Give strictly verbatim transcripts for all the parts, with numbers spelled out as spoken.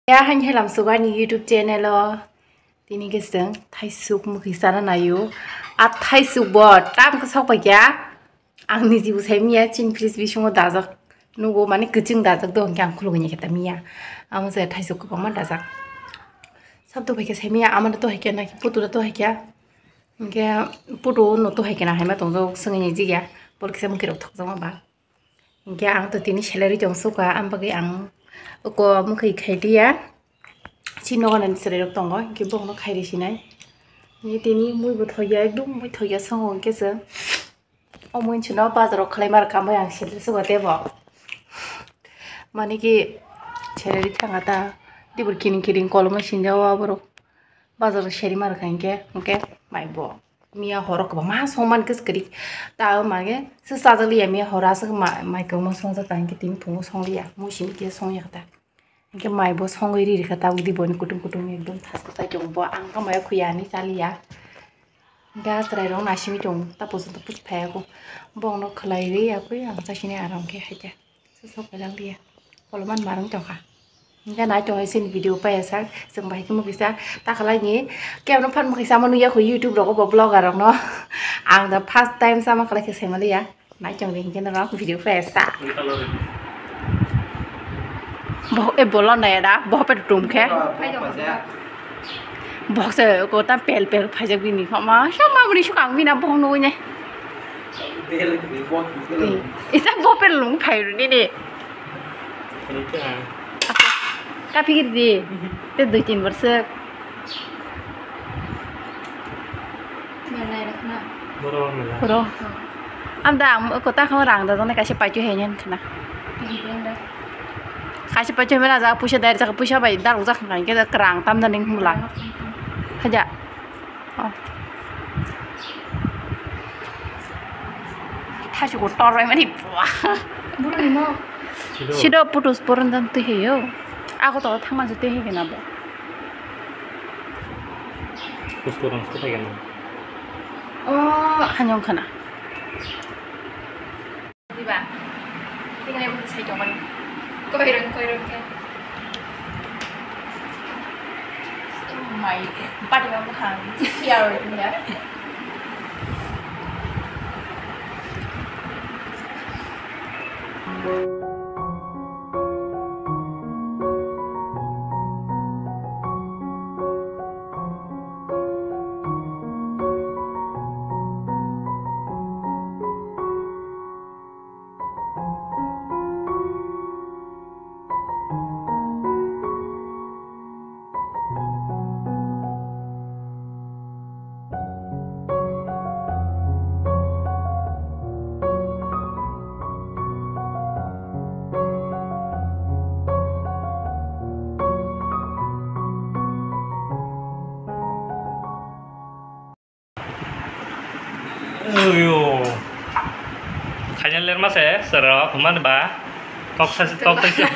Ya, hain helam sugo ani YouTube channel o. Tini khe chwng thaisuk mwkhwi chana naio. A thaisuk bo tam khe sok pai kha. Ang niji bo sai manya, chini fridge bisingo dajak. Nugo mane kwchwng dajak do, hwnkhe ang khulugwi naikhe ta manya. Amo se thaisuk kwbangma dajak. Sab do bai khe sai manya, amano to hai khe na, putu to hai khe. Hwnkhe putu no to hai khe na, hai ma tongjak, swngwi nai jigya. Bol kisa mwkhwi rok thokjakma ba. Hingke ang to tini salary tong suka, ang bagwi ang oko mwkhwi khai diya. Si nogo nani chwrai rok tongo, hingke bongno khai ri sinai. Ni tini mui bo thoiya, ekdum mui thoiya songo hingke se. O mui chwno bazar o khlai mar kambai ang salary suka tebo. Mani ki salary thanga ta, dibur kiring kiring kolomoi sinja o aborok. Bazar o seri mar kha hingke, hingke mai bo. Miya horo kwbangma songman kwchwrwk. Ta o mage se chajak liya miya horo aswk ma-, mai kwbangma songjak ta, hinkhe tini phungo songliya, mui simi khe songya khe ta. Hinkhe mai bo songwi ri rikha ta, udi boni kutung kutung ekdom thas kwchai tongo bo, ang kha maya khuya hinwi chaliya. Hinkhe a chwrairok naisingwi tongo, ta pojonto puchi phaiya kho. Bongno khwlai ri yakwi ang chasini aram khe haikhe. Sok belak liya. Koloman marwng tongkha. Hingke nai tongo chini video paisa. Chwng bai khe mokisa. Takhalai ni. Kebo no phan mokisa mo nuya kho YouTube rogo bo vlogger rok no. Ang da first time sama khalai khe sema liya. Nai tong de hingke no video paisa. Bo e bolo nai da. Bo pe tum khe. Bohok se ko ta pel pel phaijak bini khama. Sa ma bini sukang bina bohok nugui ne. Isa bo pel lung phai ru ni ni. Kapi di. Te dui tin bar se. Boro mela. Boro. Am da am ko ta khama rang da jone kaisa paichu he nyen khna. Kaisa paichu mela ja puisa dai ja puisa bai dar ja khna ke rang tam da ning mula. Haja. Oh. Thasu ko tor bai mani. Buru ni mo. Sido putus poran dan tu he yo. Ako to thangma je te he na bo. Putus poran tu he na. Oh, hanyong khana. Diba? Tingani bo sai tongmani. Koirong, koirong khe. Oh my, bati ma bukhang. Siya ro tingya. Uyo. Khaina lerma se, sero, humani ba. Tok sa, tok sa,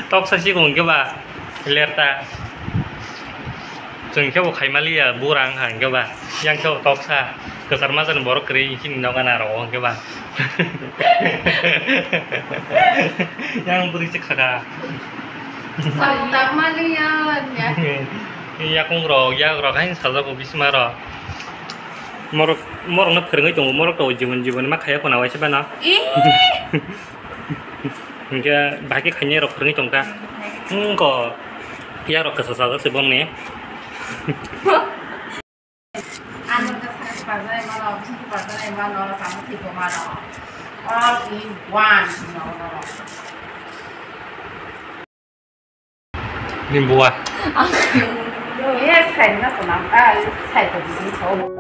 tok sa si kung ke ba. Lerta. Chwng khe bo khaimaliya, burang ha hwnkhe ba. Yang khe bo toksa. Kwchar majani borok kwrwi chini noga naro hwnkhe ba. Yang bwrwi se khaka. Yakung rok, yak rok haino sajako bisma rok. Morok, morok no phwrwngwi tongo, morok to jibon jibon ma khaya khuna waisa bano. Hwnkhe bahai khe khainai rok phwrwngwi tongkha. Wngkho yak rok kwsa sajak se bongni. Ano khe sakhe pajanai mano, bising khe pajanai mano, tamo thwipo mano. All in one. Ni buwa. Yes, khaina ko nang, ah, sai ko bising ko.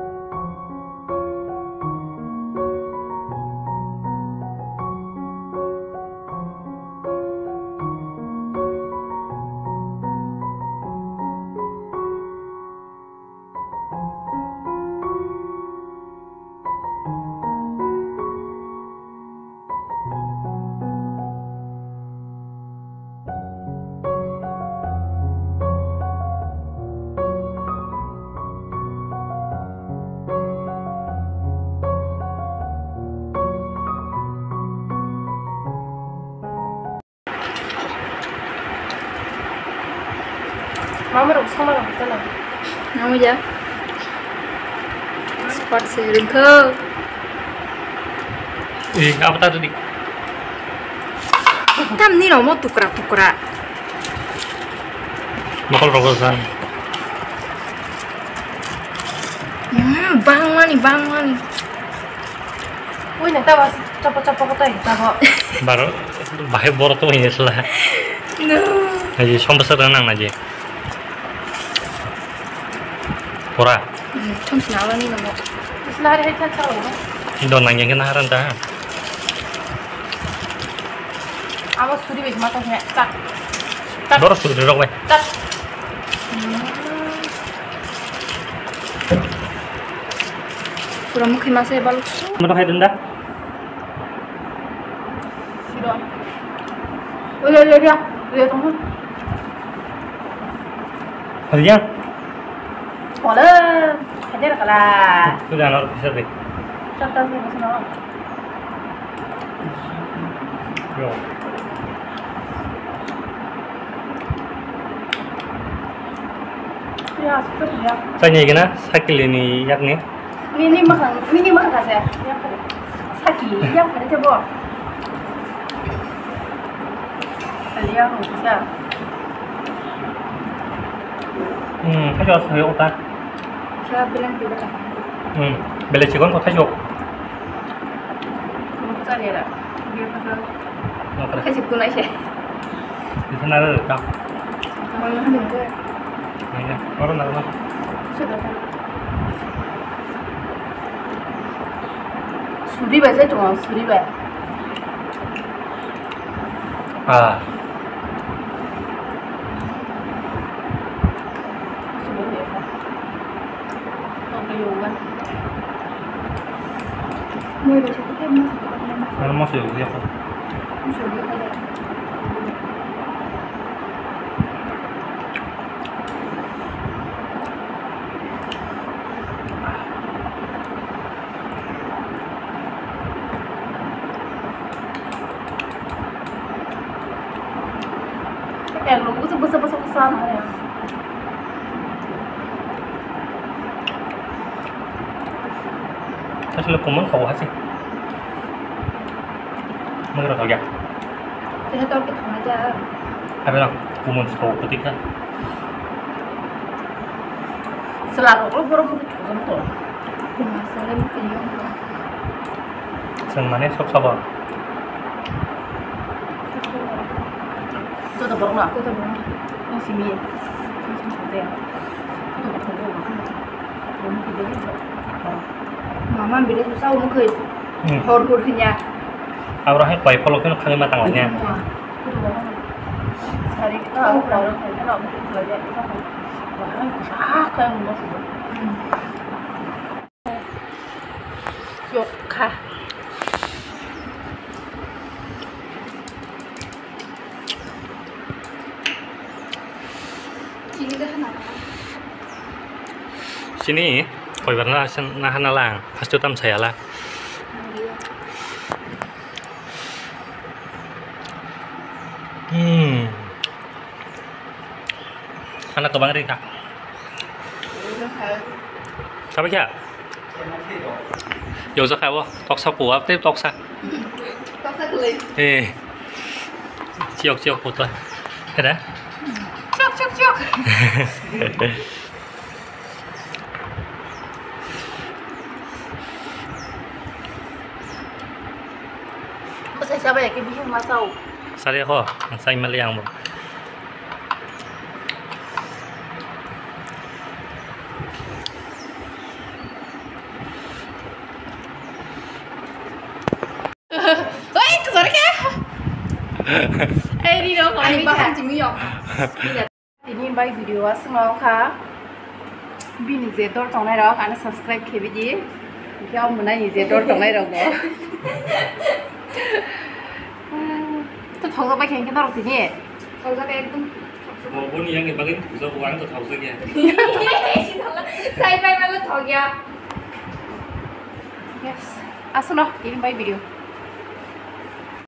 Mama rok sama rok sana. Namu ya. Sport se ringko. Eh, apa tadi? Tam ni romo tukra tukra. Mokol rok san. Hmm, bang mani, bang mani. Ui, nang tabo chapo chapo ko tai tabo. Baro, bahai boro to ini sela. No. Aji sombasa rang nang naji. Pora. Hmm, thum sina wani nang. Sina hari hai chan chao. Indo nang yang kena haran ta. Abo suri bai masa hina chak. Chak. Boro suri rok bai. Chak. Hmm. Pura mukhi masa bal. Mata khai denda. Siro. Oya, oya, oya. Oya, tunggu. Oya. Wala, hajar kala. Tu jangan orang bisa deh. Satu sih, satu. Yo. Ya, satu ya. Saya ni kena sakil ini yak ni. Nini makhang, nini makhang kasa. Saki, yang pada coba. Kali yang bisa. Hmm, kau jual sendiri otak. Saya bilang tidak. Hmm, beli cikon kau tajuk. Kamu bisa dia dah. Dia kata. Oke. Kasih tunai sih. Di sana ada tak? Mana ada? Mana? Orang dalam. Sudah. Suri bai sai tongo, suri bai. Ah. Suri bai. Oke, yoga. Mui bai sai khe mui. Ano moso yoga ya ko. Moso yoga. Yang lu basa basa basa basa mana ya? Asli kuman kau hasil. Mengerti kau ya? Teh tol kita aja. Ada lah, kuman kau ketika. Selalu kalau borok mukhe thokjak to. Chwng mane sok sabo. Joto borok no. Joto borok no. Nang simi. Nang simi joto ya. Joto borok no. Mama bide sa umkhoi. Hmm. Hor hor hinya. Abra hai koi polo keno khangma tangla nya. Sari ka, aro khaina rok khlaiya, esa khaina. Bahai kwchak khe ang no sugo. Yok kha. Chini de hana. Chini, koibar na, na hana lang, first tam saya la. Hmm. Ano kwbang ri kha. Sabai kha? Yokjak kha bo, toksa kuwak tei toksa. Toksa kwlwi. Eh. Chiyok chiyok kuto. Heda? Chiyok chiyok chiyok. Bwsai sabai khe bihik ma sao. Sari kho, ang sai mali ang bo. Oi, kesana kah? Eh, di dong, ani baham simi yok. Tini bai video aswk no kha. Bini je dor tongnai rok ano subscribe khe bidi. Khe o mwnai ni je dor tongnai rok bo. To thokjak bai khe norok tini. Thokjak ekdom. Bo boni yang ni bagwi thokjak bo ang to thokjak ya. Sai bai malo thok ya. Yes. Aswk no tini bai video.